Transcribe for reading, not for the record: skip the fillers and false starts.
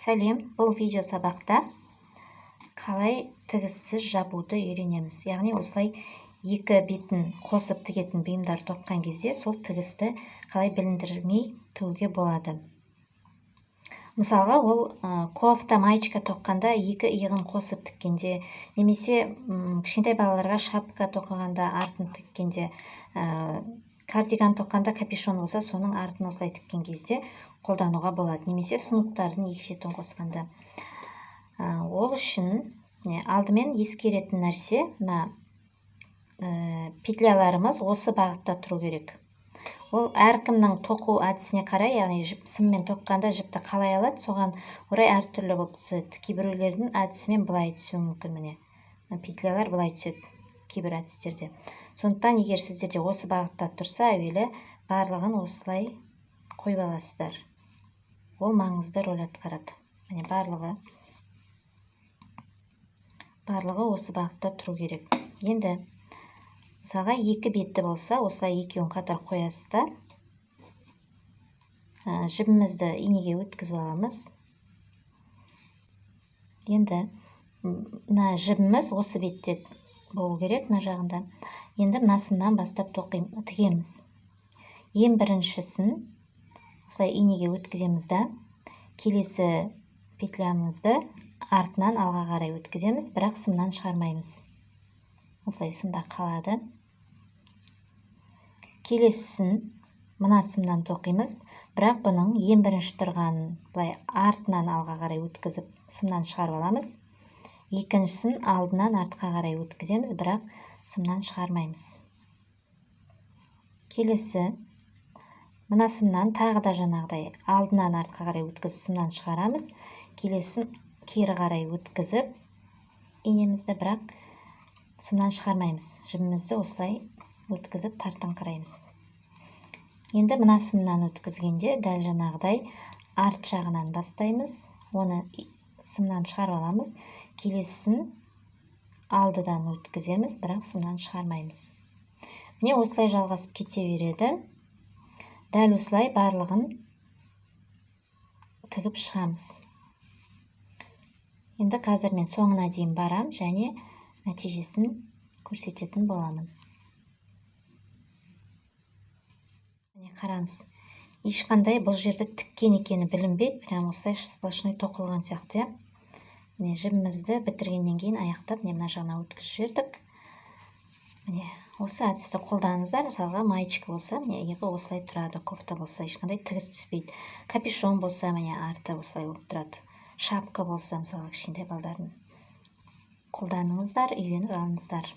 Сәлем! Бұл видео сабақта қалай тігіссіз жабуды үйренеміз. Яғни осылай екі бетін қосып тігетін бұйымдар тоққан кезде сол тігісті қалай біліндірмей тігуге болады. Мысалға, ол кофта, маечка тоққанда екі иығын қосып тіккенде, немесе кішкентай балаларға шапка тоқығанда артын тіккенде, кардиган тоққанда капюшон болса, соның артын осылай тіккен кезде қолдануға болады, немесе сынуктардың екі шетін қосқанда. Ол үшін алдымен ескеретін нәрсе, мына петляларымыз осы бағытта тұру керек. Ол әркімнің тоқу әдісіне қарай, яғни жіп, сыммен тоққанда жіпті қалай алады, соған орай әртүрлі болып түседі. Кейбіреулердің әдісімен былай түсуі мүмкін, міне, петлялар былай түседі кейбір әдістерде. Сондықтан егер сіздерде осы бағытта тұрса, әуелі барлығын осылай қойып аласыздар. Ол маңызды рөл атқарады. Міне, барлығы осы бағытта тұру керек. Енді мысалға екі бетті болса, осылай екеуін қатар қоясыз да, жібімізді инеге өткізіп аламыз. Енді мына жібіміз осы бетте болу керек, мына жағында. Енді мына сымнан бастап тоқимыз, тігеміз. Ең біріншісін осылай инеге өткіземіз да, келесі петлямызды артынан алға қарай өткіземіз, бірақ сымнан шығармаймыз. Осылай сымда қалады. Келесісін мына сымнан тоқимыз, бірақ бұның ең бірінші тұрғанын былай артынан алға қарай өткізіп, сымнан шығарып аламыз. Екіншісін алдынан артқа қарай өткіземіз, бірақ сымнан шығармаймыз. Келесі мына сымнан тағы да жаңағыдай алдынан артқа қарай өткізіп, сымнан шығарамыз. Келесін кері қарай өткізіп инемізді, бірақ сымнан шығармаймыз. Жібімізді осылай өткізіп, тартыңқыраймыз. Енді мына сымнан өткізгенде дәл жаңағыдай арт жағынан бастаймыз, оны сымнан шығарып аламыз. Келесісін алдыдан өткіземіз, бірақ сымнан шығармаймыз. Міне, осылай жалғасып кете береді. Дәл осылай барлығын тігіп шығамыз. Енді қазір мен соңына дейін барам және нәтижесін көрсететін боламын. Міне, қараңыз, ешқандай бұл жерді тіккен екені білінбейді, прям осылай сплошной тоқылған сияқты, иә. Міне, жібімізді бітіргеннен кейін аяқтап, міне, мына жағына өткізіп жібердік. Міне, осы әдісті қолданыңыздар. Мысалға, маечка болса, міне, иығы осылай тұрады, кофта болса, ешқандай тігіс түспейді. Капюшон болса, міне, арты осылай болып тұрады. Шапка болса, мысалға, кішкентай балдардың, қолданыңыздар, үйреніп алыңыздар.